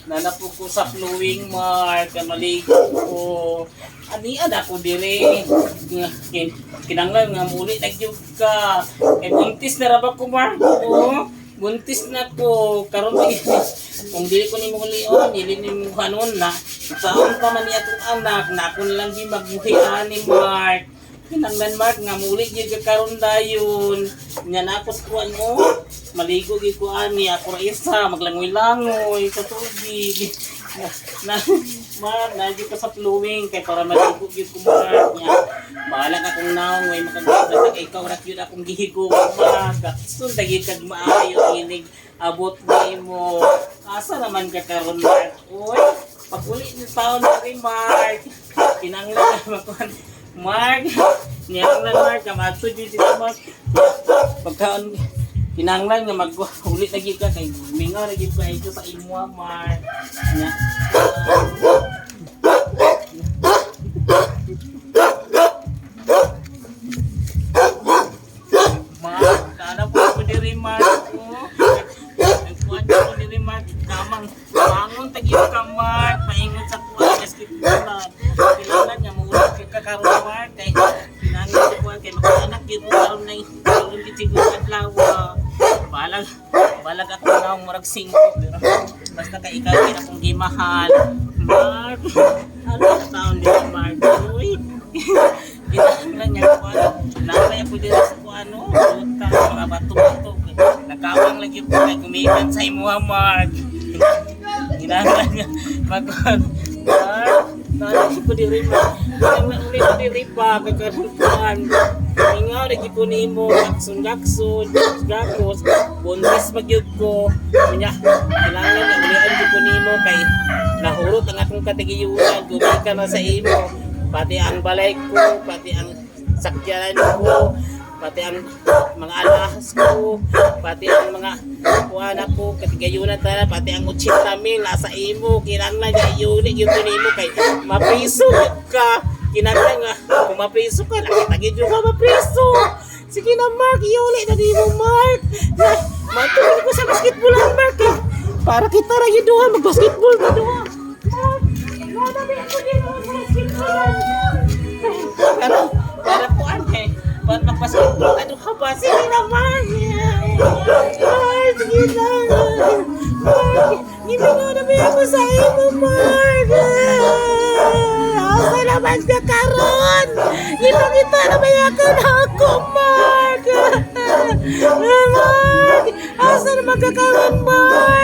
Nanapo ko sa flowing, Mark. Maligo ko. Ani ada ko dire. Nga, kinanglan nga muli nagyug ka. Kay buntis na ra ba ko, Mark? Oo. Buntis na ko. Karon lagi kung dili ko nimo lion, dili nimo hanon na. Saon pa man ni atong anak na ako na lang di magbuhi ani, Mark. Kinanglan, Mark, nga muli gyud ka karon dayon. Nya na ako sa kuan mo. Maligo gyud ko ani ako ra isa maglangoy-langoy sa tubig. Na, na Mark, na ko sa flowing kay para maligo gyud ko, Mark. Nya bahala ka kung naong way makagod kay ikaw ra gyud akong gihigo, Mark. Sun dagit kag maayo inig abot nimo. Asa naman ka karon, Mark? Uy, paguli ni taon na rin, Mark. Kinanglan na makuan. Mark, niyanglan, Mark, kamato gyud dito, Mark. Pagkaon kinanglan nga mag uli na gyud ka kay mingaw na gyud ka sa imo, Mark. Nya. Mark, kana po ko diri, Mark. Oh. Nagkuhan ko diri, Mark. Kamang bangon tagyo ka, Mark. Paingon sa kuan basketball. Kinanglan nga muulog ka karon, Mark, kay kinanglan sa kuan kay makaanak gyud mo karon na karon gyud siguro adlaw. Balag balag ako na murag singko pero basta kay ikaw gyud akong gimahal. Mark, ano ang taon diri, Mark? Uy. Kinahanglan niya kuan. Napay ako diri sa kuan no. Luta, mga bato-bato. Nakawang lagi ko kay gumikan sa imuha, Mark. Kinahanglan niya magkuan. Mark, nalagi ko diri, Mark. Kinahanglan ulit ko diri pa kay karon kuan. Ingaw lagi ko nimo, gakson gakson, gakos, buntis pa gyud ko. Unya, kinahanglan nga ulian gyud ko nimo kay nahurot ang akong katigiyunan, gumikan na sa imo. Pati ang balay ko, pati ang sakyanan ko, pati ang mga alahas ko, pati ang mga kuan ako, katigayunan tara, pati ang 80 mil nasa imo, kinahanglan nga iuli gyud ko nimo kay mapriso gyud ka. Kinahanglan nga kung mapriso ka, nakita gyud ka mapriso. Sige na, Mark, iuli na nimo, Mark. Na, matuloy ko sa basketball ang Mark eh. Para kita ra gyud duha mag-basketball ta duha. Mark, nadami ako din sa basketball. Pero, para po eh, para mag-basketball ka duha ba? Sige na, Mark. Mark, sige na. Mark, gimingaw na ba ako sa imo, Mark? Asa naman ka karon? Gipangita na ba ako na ako, Mark? Mark, asa naman ka karon, Mark?